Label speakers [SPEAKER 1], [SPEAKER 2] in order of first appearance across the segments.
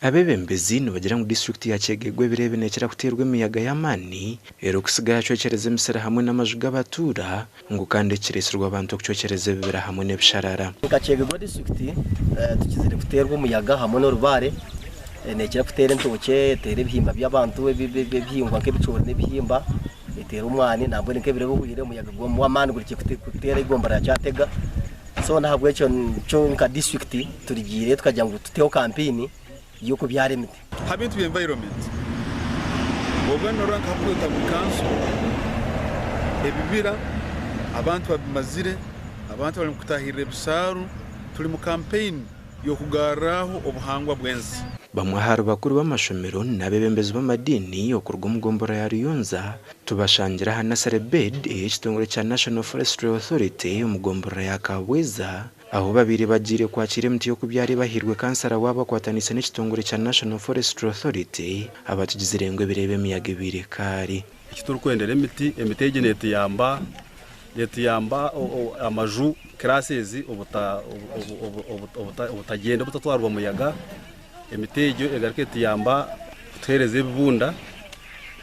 [SPEAKER 1] Abeebembezi nibagira ngu disiturikiti ya Kyegegwa ebiro ebi neekira kuteerwa emiyaga y'amaani erikusiga yacwekyereza emisiri hamwe n'amaju g'abatuura ngu kandi eki kireetsirwe abantu okucwekyereza ebibira hamwe n'ebisharara.
[SPEAKER 2] Nka Kyegegwa disiturikiti tukizire kuteerwa omuyaga hamwe n'orubaare, neekira kuteera entookye, eteera ebihimba by'abantu ebihingwa nk'ebicoori n'ebihimba, eteera omwani nambwenu nk'ebiro ebihweire omuyaga gw'amaani gurikire kuteera eigombora rya Kyatega so n'ahabw'ekyo nka disiturikiti turigiireyo tukagira ngu tuteho kampeyini. y'okubyara emiti.
[SPEAKER 3] Ha bintu bya environment, oba norora nka Hapuyo Town Council, ebibira abantu babimazire, abantu bari mukutahirira ebisaaru, turi mu campaign y'okugarraho obuhangwa bw'ensi.
[SPEAKER 1] Bamwe ahari bakuru b'amashomero n'abeebembezi b'amadiini okuruga omu gomborora ya Ruyonza tubashangire aha Nursery Bed ey'ekitongore kya National Forestry Authority omu gomborora ya Kabweza Ahu babaire bagiire kwakiira emiti y'okubyara ebahairwe kansara waabo akwataniise n'ekitongore kya National Forestry Authority abatugizire ngu ebiro ebi emiyaga ebaire ekaari.
[SPEAKER 4] Eki turikwendera emiti, emiti egi netuyamba netuyamba amaju classes obutagyenda obutatwarwa muyaga, emiti egyo egaruka etuyamba kutuhereza ebibunda,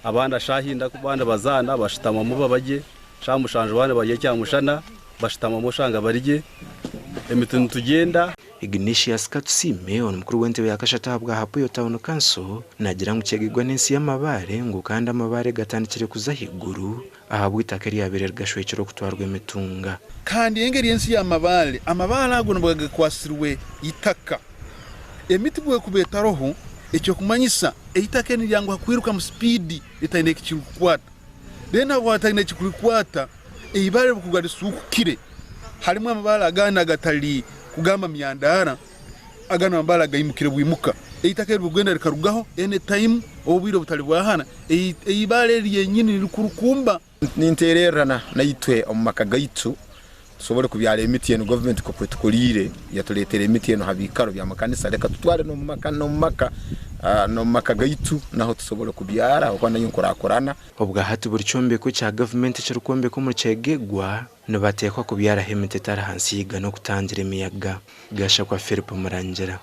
[SPEAKER 4] abandi shaaha ina ku baba nibazaana bashutamamu babagye, shaaha mushanju baba nibarya ekyamushana. Bashutamamu oshanga bari gye, emiti nitugyenda.
[SPEAKER 1] Ignatius Katusiime onu mukuru w'entebe ya kashatu ahabwa Hapuyo Town Council naagira ngu Kyegegwa n'ensi y'amabaare ngu kandi amabaare gatandikire kuza ahaiguru ahabw'eitaka eryabaire rigashwekire okutwarwa emitunga.
[SPEAKER 3] Kandi engeri ensi y'amabaare, amabaare ago nibwo gakwatsirwe eitaka. Emiti ku erikuba etaroho, eky'okumanyisa eitaka eri niryanguha kwiruka mu sipiidi ritaine eki kirikukwata. Reero aho hataine eki kirikukwata, Eibaare rikuba risuukukire, harimu amabaare agandi agatari kugamba myandaara, agandi amabaare agaimukire bwimuka. Eitaka eri rikugenda rikarugaho any time obwire obutari bwa hara, eibaare eri ryenyini ririkurukumba.
[SPEAKER 5] Nintererrana naitwe omu maka gaitu tusobole kubyara emiti enu government nkoku etukoliire yatuletera emiti enu ha biikaro by'amakanisa leka tutwale n'omu maka n'omu maka n'omu maka gaitu naho tusobole kubyara habwokuba nayo nkurakurana.
[SPEAKER 1] Obwa hati buri kyombeko kya gavumenti ekirikwombekwa omuri Kyegegwa nibateekwa kubyaraho emiti etari ahansi y'eigana okutangira emiyaga. Gashakwa Philip Murangira.